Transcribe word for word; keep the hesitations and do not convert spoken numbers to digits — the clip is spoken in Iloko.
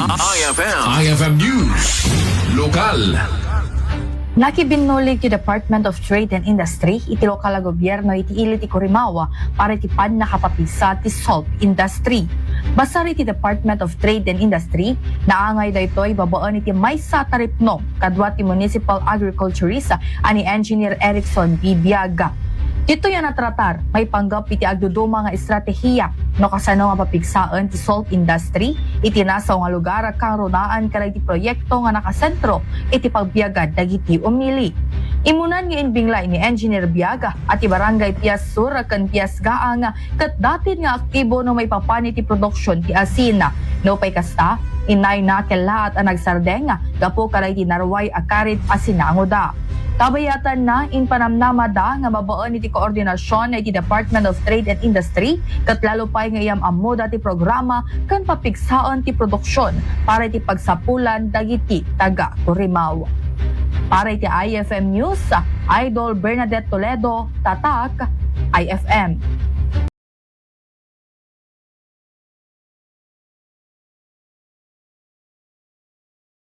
I F M. I F M News. Lokal. Nakibinnulig ti Department of Trade and Industry iti lokal a gobierno iti ili ti Curimawa para iti pannakapapigsa ti salt industry. Basar iti Department of Trade and Industry, naangay daytoy babaen iti maysa a taripnom kadua ti municipal agriculturist a ni Engineer Erickson B. Biag. Ditoy a natratar, maipanggep iti agduduma nga estratehiya no kasano nga papigsaen ti salt industry iti nasao nga lugar a kangrunaan kadagiti proyekto nga nakasentro iti pagbiagan dagiti umili. Imunan nga inbingla ni Engineer Biag a ti Barangay Pias Sur ken Pias Gaang ket datin nga aktibo no maipapan iti produksyon ti asin. Nupay kasta, inayna kellaat a nagsardeng gapu kadagiti narway a karit a sinangoda. Kabayatanna, impanamnamada nga babaen iti koordinasyon iti Department of Trade and Industry ket lalo pay nga iyam-ammoda ti programa ken papigsaen ti produksyon para iti pagsapulan dagiti taga-Curimawa. Para iti I F M News, Idol Bernadette Toledo, Tatak, I F M.